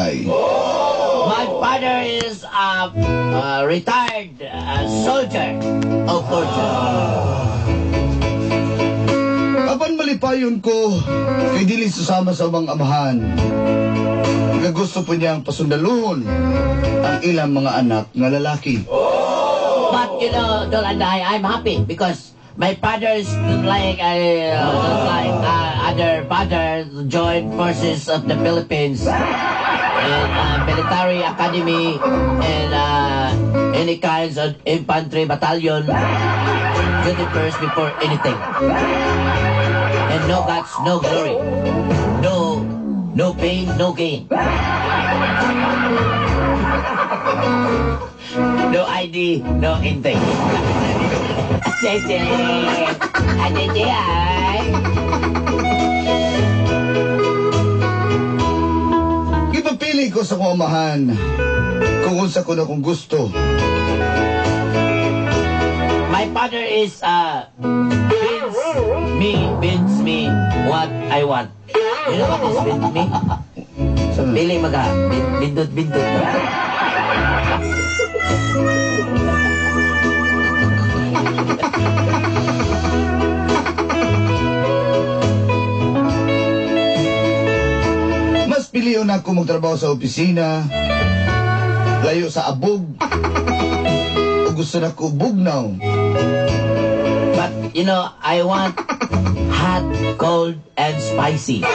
My father is a retired soldier of fortune. Apan malipayon ko kay dili susama sa ubang amahan. Nga gusto po niyang pasundaluhon ang ilang mga anak nga lalaki. But you know, Dol Anday, I'm happy because my father's like just like other fathers joined forces of the Philippines in military academy and any kinds of infantry battalion. Duty first before anything. And no guts, no glory. No pain, no gain. No ID, no intake. Cheche! Cheche, ay! Ipapili ko sa kong amahan kung unsa ko na kung gusto. My father is, bids me what I want. You know what is bids me? Pili maga, bindot, bindot. Mas piliyon ako magtrabaho sa opisina, layo sa abog, o gusto na ko bugnaw. But, you know, I want hot, cold, and spicy.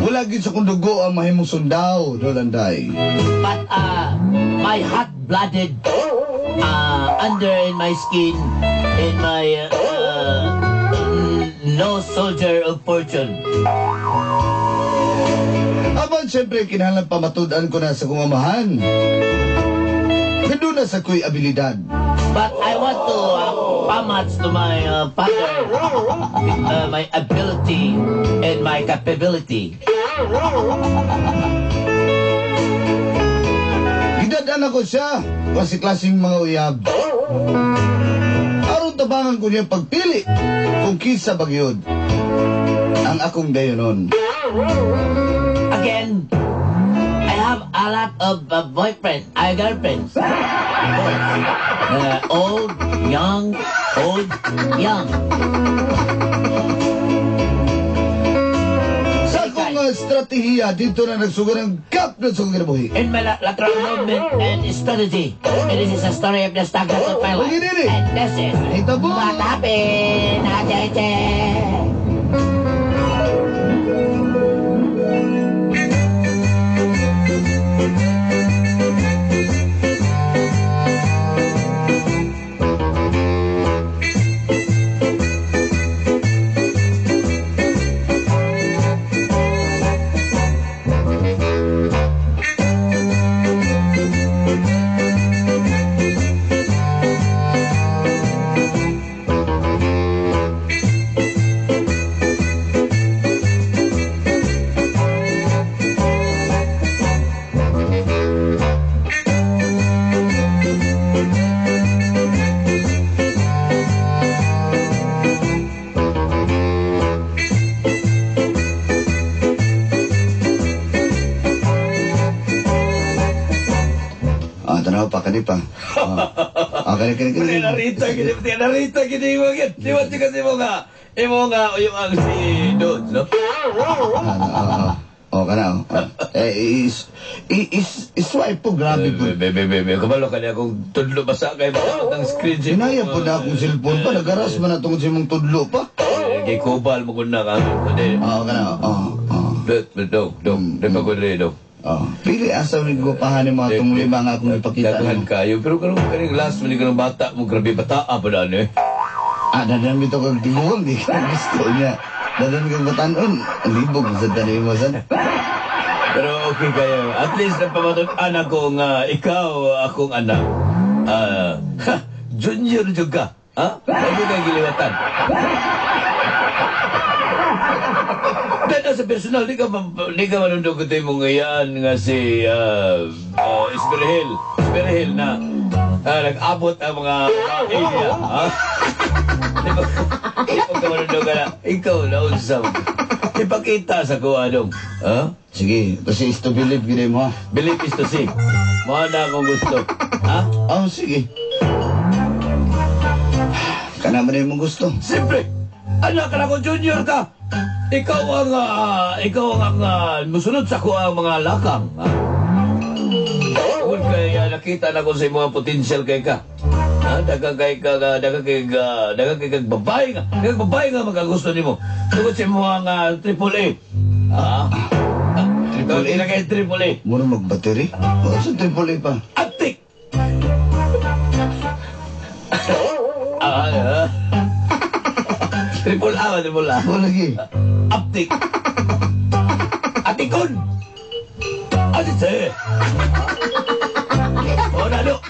Wala gyud sa kong dugo ang mahimong sundao, Dol Anday. But, my hot-blooded, under in my skin, in my, no soldier of fortune. Apan, siyempre, kinahanglan pamatud-an ko na sa kong amahan. Nandun na sa ko'y abilidad. But I want to pamats to my father, my ability and my capability. Gidad-an ako siya, kasi klaseng mga uyab. Aron tabangan ko niya pagpili kung kinsa bagyod ang akong dayonon. Again, I have a lot of boyfriends, girlfriends. Old, young, old, young. Sa akong estratehiya, dito na nagsugar ang gap na sa akong kinabuhi. In my lateral movement and strategy. And this is a story of the stagnant of my life. And this is what happened. Ajeje. Pa. Kani. Narita gini mo gid. Di ba kasi mo nga imo nga yung ang si Dodge, no? Oh, kana. Eh is is swipe po grabe po. Be, kabalo kani akong tudlo basa kay ang screen. Sinaya po na akong cellphone pa, nagaras man na tungod sa imong tudlo pa. Kay kubal mo kun na kami. Oh, kana. Oh. Dog, di pa ko dili. Oh, pili asa ni gupahan ni mga tong lima nga akong ipakita. Daghan kayo, pero karon kaning last man ni kanang bata mo grabe bata pa daan eh. Ah, dadan bitaw kag tiguang di ka gusto niya. Dadan kag batanon, libog sa tanim mo san. Pero okay kayo. At least napamatud-an ako nga ikaw akong anak. Junior jud ka. Ha? Lagi kay giliwatan. Dada sa personal, di ka manundog ko tayo mong ngayaan nga si Isberhel. Isberhel na nag-abot ang mga babae niya. Ha? Di ba ka manundog ka na, ikaw na unsam. Ipakita sa ko anong. Ha? Sige, kasi is to believe gini mo ha. Believe is to see. Mao na akong gusto. Ha? Oh, sige. Kana man imong gusto. Siyempre, anak ka na ko, junior ka. Ikaw ang, musunod sa ko ang mga lakang. Ha? Kung kaya nakita na ko sa imong potential kay ka. Ha? Daghang kay ka, daghang kay babae nga. Daghang babae nga magagusto nimo. Tungod sa imong triple A. Ha? Triple A? Kay triple A. Mura magbattery? O, sa triple A pa? Antik! Triple A ba? Triple A? O, lagi. Aptik! Atikon! Atise! O, nalo!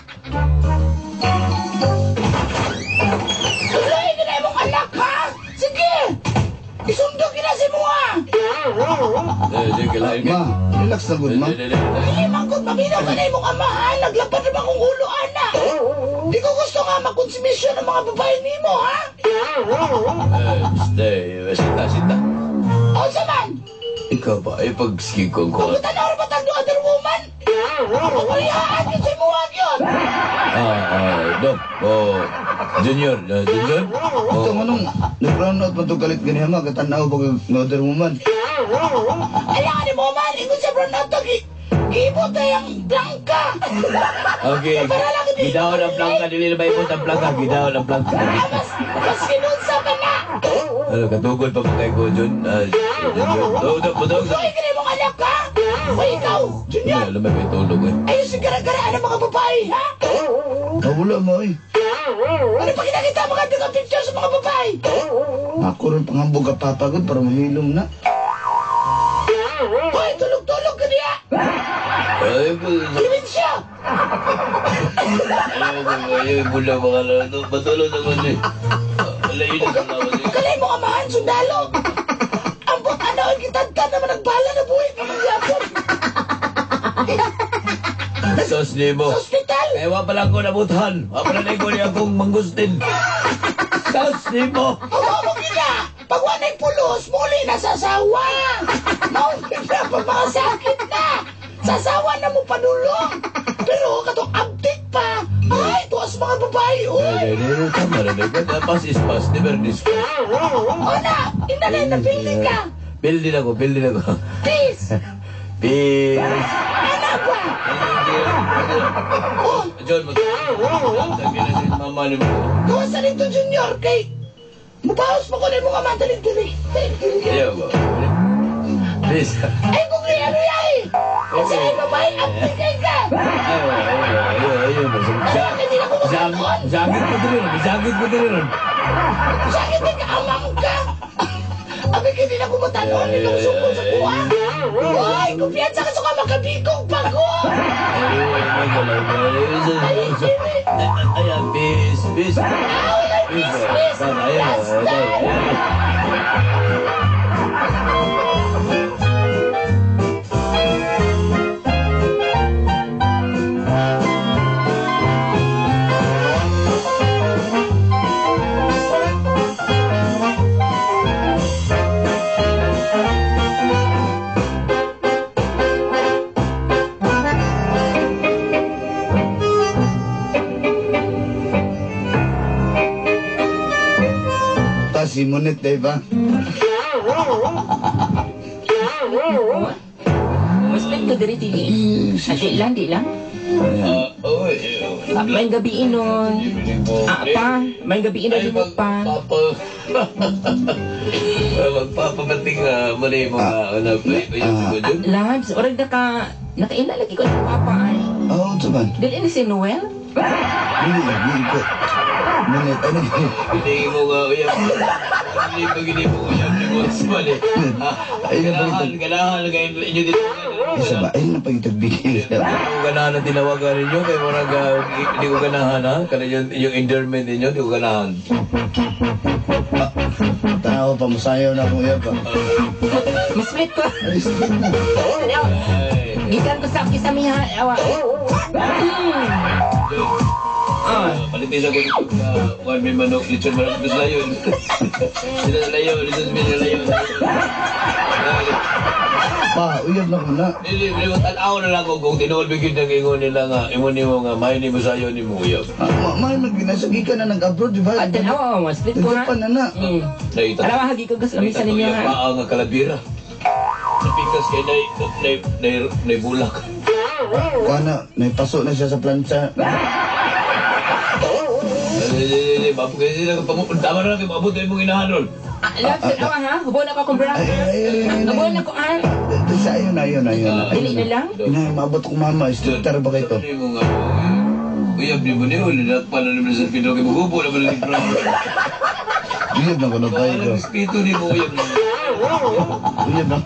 Tuloy ka na imong anak, ha? Sige! Isundo kita si Mua! Sige, lain ka. Ma, relax na good, ma. Hindi man kung maminaw ka na imong amahan, naglapad na akong ulo, ana! Di ko gusto nga makonsumisyon ng mga babae nimo, ha? Stay, sita. O sa man? Ikaw ba? Ay, pag-skig kong ko. Pagkutanaw ba tag other woman? Pagparihaan yun sa imuha yun! Dok. Oh, Junior. Junior? Ito, manong, nag-brown out man itong galit ganyan, ma. Katanaw ba kag other woman? Alam ni mo man, ingon sa brown out to, giibot na yung plangka! Okay. Gidaw ang plangka. Dili na ba ibot ang plangka? Gidaw ang plangka. Mas kinunsa pa na! Ano, katugol pa ba kay ko, Jun? Junior. Dok. Tuloy ka na imong anak, ha? O ikaw, Junior! Alam mo, may tulog eh. Ayun si gara-gara ng mga babae, ha? Wala mo, eh. Ano pa kinakita mga dagang picture sa mga babae? Ako rin pangambog ka papagod para mahilom na. Hoy, tulog-tulog ka niya! Ay, Clemensia! Ayaw, bula mga lalo. Matulog na ko siya. Alayin na sa lawas. Kalay mo amahan, sundalo! Ambot anaon kitadtad naman nagbala na buhay pa mangyapon! Sos nimo. Sa ospital! Kaya wa pala ko nabuthan. Wa pala na ko niya akong mangustin. Sos nimo. Awa mo gina! Pag wanay pulos, muli na sasawa! Mauna na pag mga sakit na! Sasawa na mo padulong! Pero katong abtik pa! Ay, tuwas mga babae, uy! Tama na. Pass is pass, never discuss. Ona, inalay na building ka! Building ako, building ako. Peace! Peace! Ano ba? Oh, John, sabi na si mama ni mo. gawa sa nito, Junior, kay mubawas mo ko na yung mga madaling dili. Ayaw ba? Please. Ay, kung ano yan eh! Kasi ay babae, abtik kay ka! Ayaw, ayaw, ayaw, ayaw. Sakit ko din ron. Sakit ko din ron. Sakit din ka, amang ka! Abi, hindi na kumatanon itong sukol sa kuha. Ay, kumpiyansa ka sa makabikong pa ko! Ayan, peace, peace. Peace, peace! Ayan, ayan, ayan. Si Monet, di ba? Mas ko diri TV. Di lang, di lang. May gabi inon. Pa, may gabi inon mo pa. Papa. Magpapabating mali mga ano, Labs, orag naka nakaila lagi ko ng papa ay. Oo, oh, man. Dili ni si Noel? Dili lagi ko. Monet, ano? Hindi mo nga uyab. Hindi pa gini mo uyab ni Boss Mali. Ganahan, ganahan kayo inyo dito. Isa ba? Ayun na pagitagbigay. Hindi ko ganahan ang tinawagan ninyo. Kaya murag hindi ko ganahan ha. Kaya yung endowment ninyo, hindi ko ganahan. Tanaw pa, masayaw na akong uyab pa. Mas split ko. Ay, split na. Gikan ko sa kisamiha. Awa. Ah. Palitis ako dito ka one may manok, lechon manok sa layon. Sila sa layon, lechon sa layon. Pa, uyab na ko na. Dili, dili, tanaw na lang ko kung tinuod bigid ang ingon nila nga, ingon nimo nga, may ni mo sayo ni mo uyab. Ah, may magginasagi ka na nag-abroad, di ba? Ah, tanawa, mas split ko ha. Japan na na. Naita. Alam, hagi ko gusto kami sa ninyo ha. Paa nga kalabira. Napikas kay nay, nay, nay, nay bulak. Kuha na, naipaso na siya sa plancha. Ay, babu kayo sila, tama na lang, maabot na imong inahanon. Love, tanawa ha. Hubo na ko akong bra. Ay, ay, ay, ay, ay. Hubo na ko ah. Sa ayun na, ayun na, ayun na. Dili na lang. Inay, maabot ko mama. Instructor ba kayo to? Sabi mo nga, uyab ni mo niyo, linakpan na naman sa Pinoy, magubo naman ang libro. Uyab na ko na tayo. Alam, respeto ni mo, uyab na. Uyab na.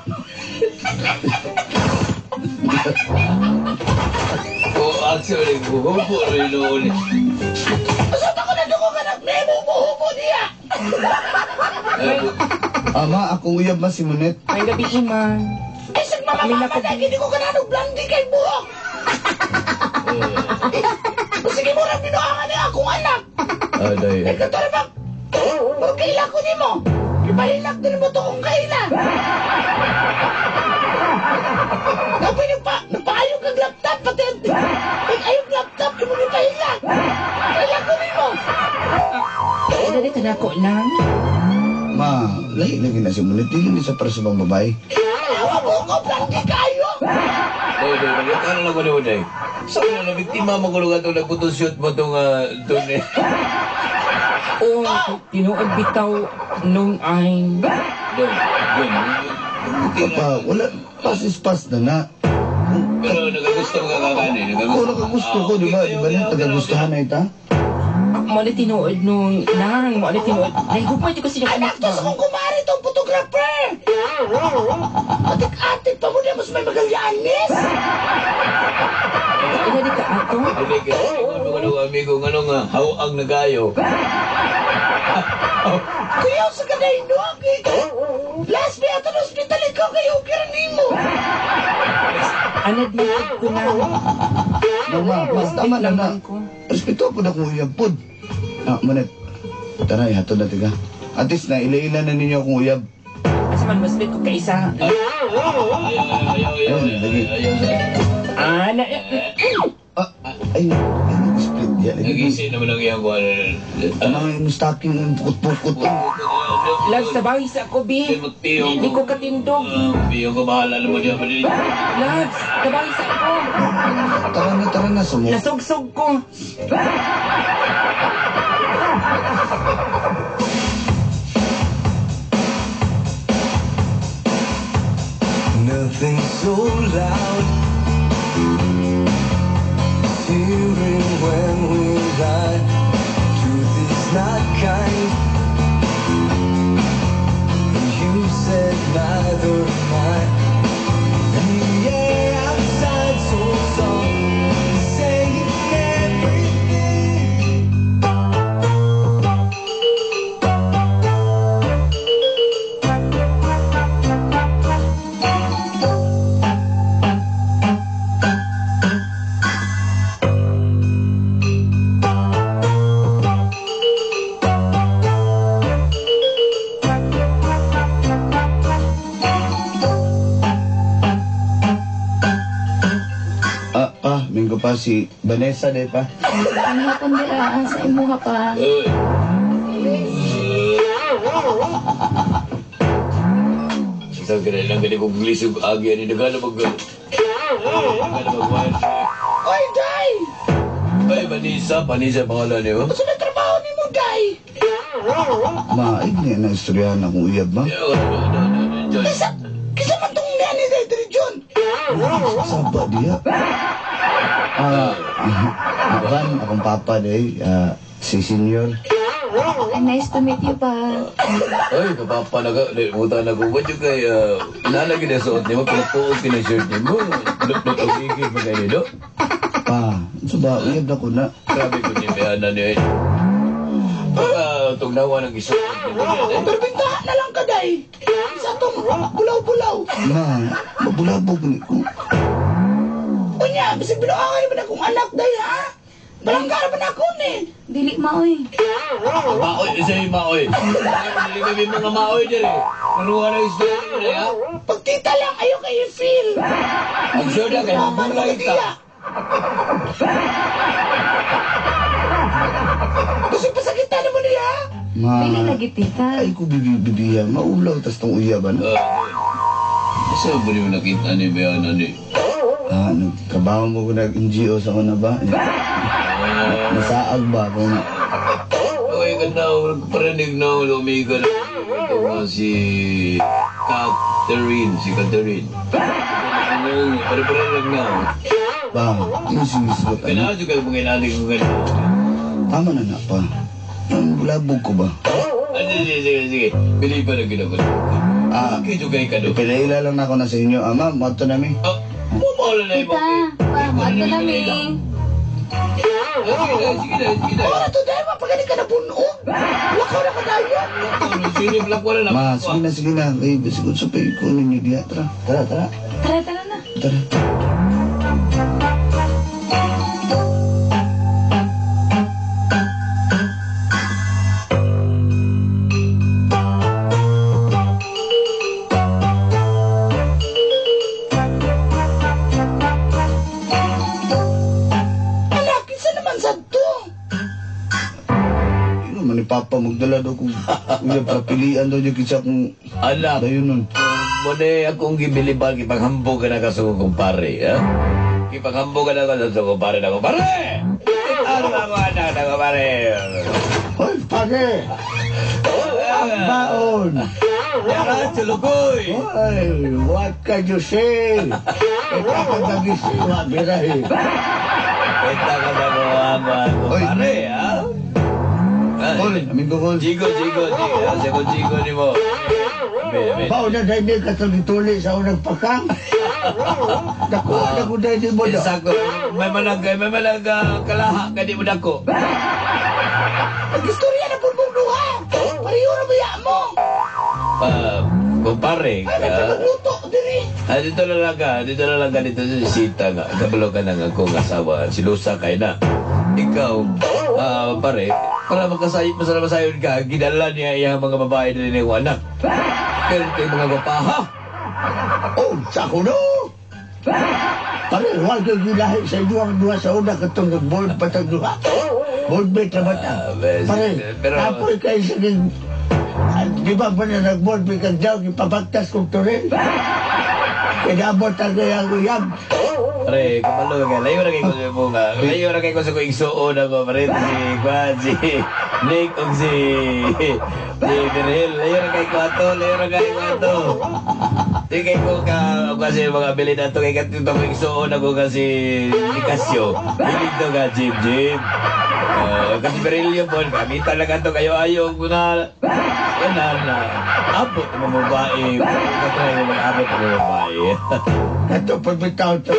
Oh, actually, gugubo rin noon. Usot ako na dugo ka nagmemo-hubo niya! Ama, akong uyab ma si Monet. May gabi iman. Ay, sag mama mama na, hindi ko kananong blandi kay buhok! Sige mo rin binuangan niya akong anak! Aday. Nagkatara ba? Pero kaila ko nimo! Ipahilak din mo to kung kaila! Napayong kag laptop pati ayong laptop di mo ipahilak! Kaila ko nimo! Ay, dali ka na ko lang. Ma, lahi lagi na si Monet. Dili ni sa para sa bang babae. Awa mo ko, blandi kayo! Day, day, day, ano lang ko niyo, day. Sa so, na biktima mo kulungan itong nagputol-shoot mo itong doon eh. Oh, tinuod bitaw nung ay. Doon, doon. Papa, wala. Pass is pass na na. Pero nagagusto mo kakanin. Ako nakagusto ko, di ba? Di ba na tagagustuhan na ita? Mo na tinuod nung lang, mo na tinuod. Nahigugma di ko siya Anak to sa kong kumari itong photographer! Atik-atik pa mo niya, mas may magalyanis! Ina di ka ato. Hindi ka, ingon mo ka amigo, nga nga, hawang nagayo. Kuyaw sa kanay no, last me ato ng hospital ikaw kayo kiranin mo! Anad man ko na. No, ma, mas tama na na. Respeto po na kung uyab pod. Ah, Monet. Tara, ihatod na tiga. At least na ila-ila na ninyo akong uyab. Asa man mas ko kaysa. Ayaw, ayaw, ayaw, ayaw, ayaw. Ah, na. Ah, ay, ay, nag-split yan. Nag-isip naman ang iyang kuha. Ano yung stocking ng pukot-pukot? Love sa bawis ako, bi. Hindi ko katindog. Piyong ko, bahala naman niya. Loves, tabawis ako. Tara na, tara na. Sumo. Nasugsog ko. Nothing so loud is hearing when we lie. Truth is not kind. And you said neither am I. And the air outside so soft, saying everything. Ah, pa, minggo pa si Vanessa, di pa? Ang hapon dira sa imuha pa. Uy. Isang ganun lang ganun kong glisog agi ani nagana mag nagana mag Oy, Day! Ay, Vanessa, Vanessa pangalan niyo. Asa na trabaho ni mo, Day? Ma, ay, na na istoryahan akong uyab, ma. Kisa, kisa man tong nani Day diri John? Saba diya. Ah, ah, Van, akong papa day, si Senior. Ay, nice to meet you pa. Ay, kapapa na ka. Muta na ko. Ba't yung kay, inalagi na suot niyo, pinapuog kina shirt niyo. Dot-dot ang gigil mo kayo nilo. Pa, so ba, uyab na ko na. Grabe ko ni Bayana niyo eh. Baka tugnawa ng isuot niyo. Pero bintahan na lang ka, Day. Sa tong bulaw-bulaw. Ma, mabulabog ni ko. Unya, bisag binuangan naman akong anak, Day, ha? Palangga naman ako ni. Dili maoy. Maoy, isa yung maoy. Dili may mga maoy diri. Karuha na istorya ni ha. Pagtita lang, ayaw kayo feel. Ang sure na kay mabulay ta. Gusto pasakitan naman niya. Ma. Dili lagi tita. Ay ko bibiya, maulaw tas tong uyaban. Asa ba niyo nakita ni Beana ni? Ah, nagtrabaho mo ko nag-NGO sa ko na ba? Nasaag ba ako na? Okay ka na, nagparinig na ako, umiga na. Ito nga si Catherine, si Catherine. Ano, pare-parinig na. Ba, yung sinisgot. Kailangan juga yung mga inalig ko gano'n. Tama na na pa. Ang bulabog ko ba? Sige, sige, sige. Bili pa na ginagawa. Ah, Okay, juga ka doon. Pinaila lang na ako na sa inyo. Ama, mato na mi. Ah, mamahala na Tita, pa, mo na mi. Sige na, sige na, sige na. Ora to dahil mapagaling ka na bunog. Lakaw na ka tayo. Sige, black wala na. Ma, sige na, sige na. Ay, siguro sa pay ko ninyo diya. Tara, tara, tara. Tara, tara na. Tara. Anak, isa naman sa to. Hindi naman ni Papa magdala daw kung uya para pilian daw niya kinsa kung Anak, dayon nun. muna akong gibiliban, gipanghambog ka na ka sa kong pare, ha? Gipanghambog ka na ka sa kong pare na ko, pare! Ano ako, anak na ko, pare? Hoy, pare! Baon! Yara, tulukoy! Hoy, what can you say? Ito ka nagisiwa, birahe. Kita ka na ko, ama ko, Oy. pare, ha? Kol, amigo Kol. Jigo, jigo, jigo. Siya ko jigo ni mo. Amin, amin. Baon na dahil ka itong sa unang pakang. Nakuha na ko dahil mo na. Sakto, may malag, kalaha ka di mo dako. Nag-istorya na po mong duha. Pareho na baya mo. Kumpare, Ay, may pagluto diri. Dito na lang ka, dito na lang ka dito sa sita nga. Kabalo ka na nga akong asawa, si Lusa kay na. Ikaw, pare, para makasayod, masarap masayon ka, gidala niya iyang mga babae na rin anak. Pero ito yung mga gwapaha. Oh, sa kuno! Pare, huwag kang gilahi sa inyo ang duha sa una katong nag-board pa tang duha. Board mate na bata. Pare, pero tapoy kayo sa di ba ba na nag-board mate kang daw, ipabagtas kong turil? Kinabot ang kayang uyab. Pare, kabalo ka. Layo na kayo ko sa bunga. Layo na kayo ko sa igsuon ako. Pare, si Kwan, si Nick, o si Virgil. Layo na kayo ko ato. Layo na kayo ko ato. Di kayo ko ka, kasi mga bilin ato. Kay katito ko igsuon ako kasi Nicasio. Bilin to ka, Jim, Jim. Kasi Berilio po, kami talaga to kayo ayaw mga yan na, abot ng mga babae. Katry mo mag-abot ng mga babae. Kato pagbitaw to.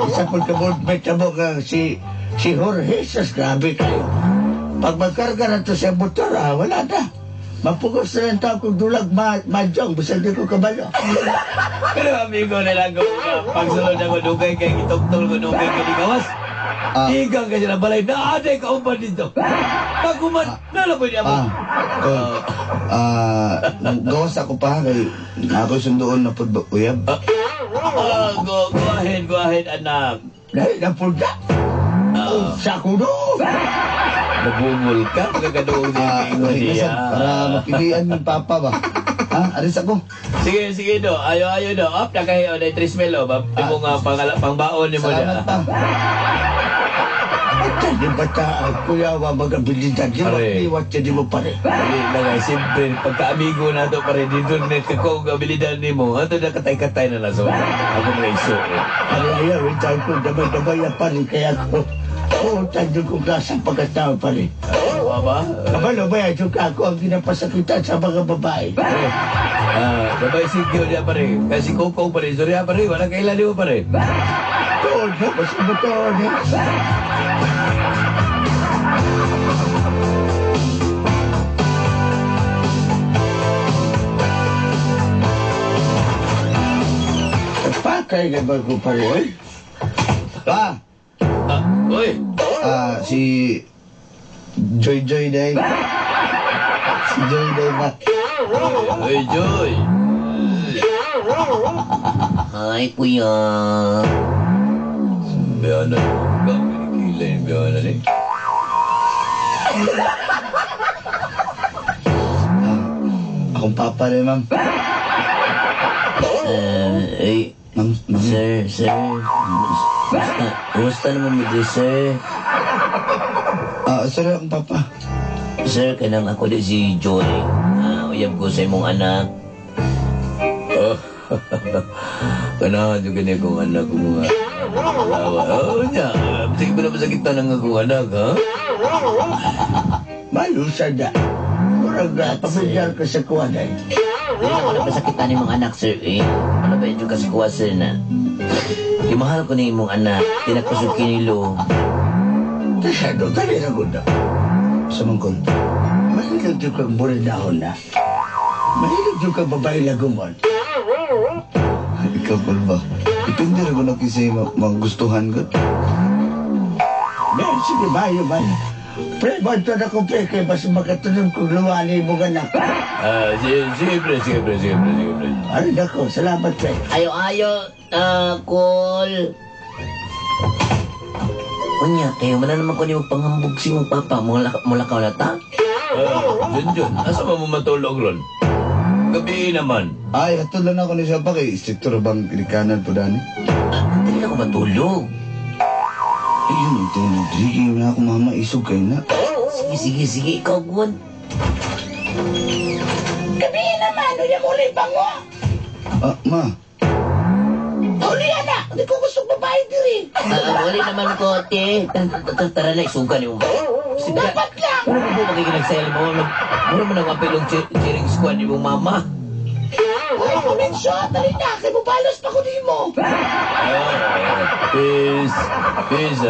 Isa po ka board mate mo ka si Jorge. Sus, grabe kayo. Pag magkarga na to sa motor, wala na. Mapugos na lang tao kung dulag madyong, bisag di ko kabalo. Pero amigo nila ko, pagsulod ako dugay kay gitugtol ko dugay kay digawas. Igang kasi na balay, naaday ka umpan dito. Pag-uman, nalaboy niya mo. Gawas ako pa, kay ako sundoon na po ba, uyab? Go ahead, anak. Dahil na po na. Sa kuno. Nabungol ka, pagkakadoong niya. Para mapilian ng papa ba? Ha? Aris ako. Sige, sige do. Ayo, ayo do. Up na kayo, na 3 mil, oh. Imo nga pangbaon ni mo Salamat pa. Bata, di bata, kuya, wa magabilidad. Di ba, iwat siya, di mo pare. Dili na nga, siyempre, pagka-amigo na to pare, dito na kakong abilidad ni mo. Ato na katay-katay na lang. So, ako mga iso. Pare, ayaw, itaw ko, damay-damay na pare, kaya ako, oo, tandong kong klasa pagkatao pare. Ba? Kabalo ba yan, yung ako ang ginapasakitan sa mga babae. Pare, babay sigyo niya pare. Kasi kukong pare, sorry ha pare, wala kailan niyo pare. Tuod na, mas matuod eh. Napakay na ba ko pare, oy? Pa! Uy! Si Joy Joy day. Si Joy day ba? Hey, Joy. Hi, kuya. Biyana. Gagawin yung biyana ni. Akong papa rin, ma'am. Ay, Ma'am, ma'am. sir, sir. Kumusta naman mo di, sir? Sir, akong papa. Sir, kanang ako di si Joy. Uyab ko sa imong anak. Oh. Kanahan yung ganyan kong anak ko mga asawa. Oh, niya. Sige ba naman sa kita ng akong anak, ha? Malusa na. Murag pamilyar ka sa kuha na. Hindi na ko napasakitan ni mong anak, sir. Eh. Ano ba yung kasi kuha, sir, na? Kimahal ko ni imong anak. Tinakusog kinilo. Tasado, dali na ko na. Sa mangkol. Mahilig yung kang burinahon na. Mahilig yung kang babae lagumon. Ikaw, kol ba? Depende rin ko na kasi magustuhan ko. Ben, sige, bayo, bayo. Pre, banto na ko, pre, kay basta makatulog kong luwali mo anak. Sige, pre, sige, pre, sige, pre, sige, pre. Ano na ko, salamat, pre. Ayo-ayo, call. Unya, kayo man na naman ko ni panghambog si mong papa. Mula ka wala ta? Junjun, asa ba mo matulog ron? Gabi naman. Ay, hatod lang ako ni siya pa kay sektor bang kinikanan po dani. Dili ako matulog. Ay, yun, ang tulog. Sige, na ako mama, isog kayo na. Sige, sige, sige, ikaw, Gwen. Gabi naman, unya muli bango. Ma. Uli, anak, hindi ko gusto babae diri. Uli naman ko, te. Tara na, isugan yung Dapat lang. Ano ba po makikinagsayaw mo? Mura mo nang apilong cheering squad ni mong mama. Ay, kumensyo, dali na, kay mubalos pa ko di mo. Peace, peace.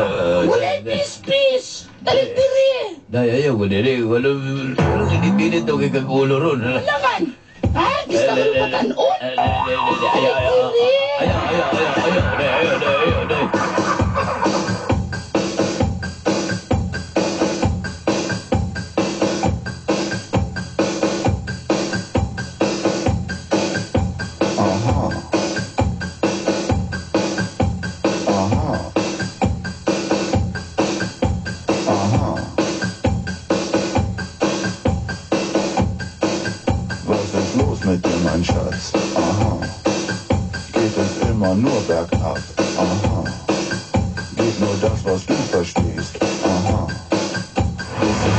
Wala, peace, peace. Dali diri. Day, ayaw ko diri. Walang init-init daw kay kagulo ron. Naman. Ha? Gusto ko patanon? Ayaw, ayaw, ayaw, ayaw, ayaw, ayaw, ayaw, ayaw, ayaw. Aha. Aha. Aha. Was ist los mit dir, mein Schatz? Aha. Geht es immer nur bergab? Aha. Geht nur das, was du verstehst? Aha. Ist es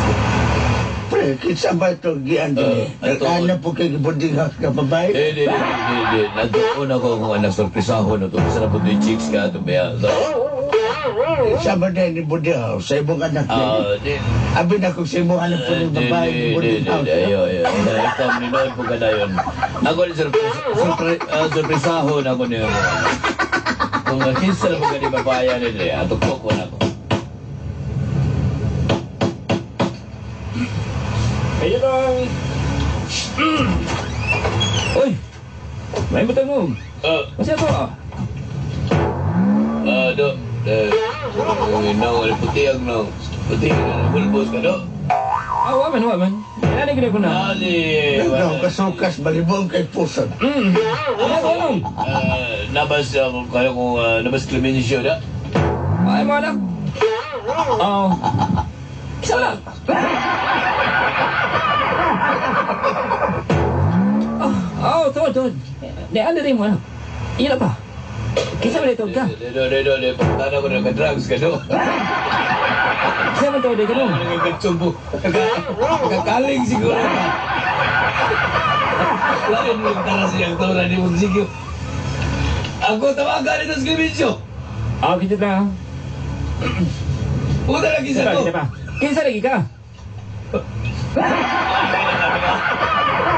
Pre, kinsa ba ito giyan diri? Nagkahanap po kay boarding house ka babae? Di, di, di, di, di. Natuon ako kung anak sorpresahon na ito. Bisa na po ito yung chicks ka ito. Kinsa ba na ni boarding house? Sa imong anak Di. Abi na kung sa imong anak po ni babae ni boarding house. Di, ayo, ayo. Ikaw, ninood po ka na yun. Ako ni sorpresahon ako niyo. Kung kinsa na po ka ni babae ni ato ko na ako. Ayun lang. Uy! May butang mo. Kasi ako ah. Do. Nang, putiyag nang. Putiyag na, bulbos ka do. Wa man. Ano gina ko na? Ali. Ikaw, kasukas, balibong kay puso. Ano ko nung? Nabas kayo kung nabas Clemencio da. Ay, mga anak. Oo. Isa lang. Oh, tol. Di, ano rin mo, ano? Iya pa. Kinsa man ito ka? Do, do, do, do. Pagkana ko na drugs ka do. Kinsa man to, di ka no? Nagkatsumbo. Nagkakaling siguro ka. Lain mo yung tara siyang tora ni mong sigyo. Ako tawagan ito sa Clemencio. Ah, kita na. Puta lagi sa to. Kinsa lagi ka?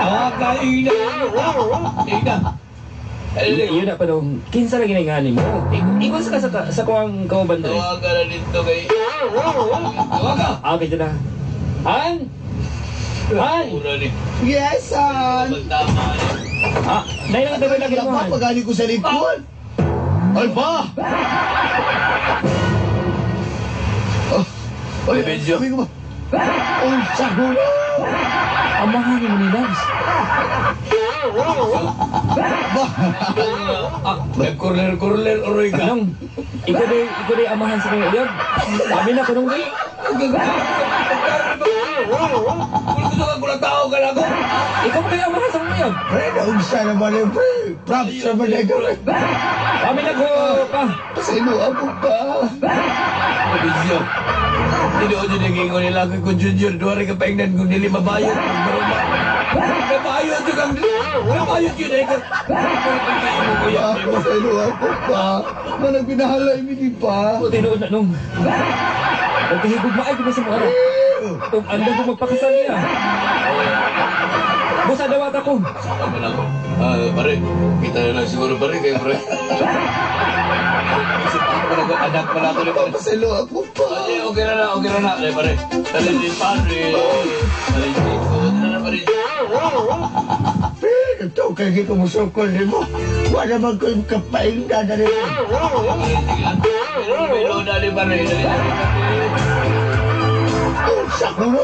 Tawagan, ina. Ina. Iyon na pa dong. Kinsa lagi na nga mo? Ikon sa sa kuang kauban dre. Tawagan na dito kay. Tawagan. Ah, kita na. Han? Han? Yes, Han. Ah, dahil lang tayo lagi mo, Han. Pagali ko sa likod. Ay ba? Oh. Oy, Medyo. sabi ko ba? Unsa ko no? Amahan ni mo ni Labs. Nag-corner-corner, oroy ka. Nung, ikaw day amahan sa kong uyab. Kami na kunong day. Gusto ka kung tao ka na ako. Ikaw mo kayo amahan sa kong uyab. Pre, naunsa naman eh, pre. Props naman eh, pre. Kami na ko pa. Pasaylo ako pa. Medyo. Tinuod yun ang ingon nila kay kung Junior, duwari ka paingnan kung dili mabayot. Nabayot yun ang... Nabayot yun ay ka... Pa, pasaylo ako pa. Manag binahalay mi di pa. O, tinuod na nung. Nagkahigog maay ko sa mga ara. Ug anda ko magpakasal niya. Busa dawat ako. Sama na ako. Ah, pare, kita na lang siguro pare kayo pare. Isip ako pala ko, anak pala ako ni pare. Pasaylo ako pa. Ay, okay na na, okay na na. Pare, pare. Dali ni pare. Dali ni ko, na pare. Pre, ito, kay di ko musukol ni mo. Wala man ko yung kapaingda na rin. Pero dali pare, dali dali. Unsa ko no?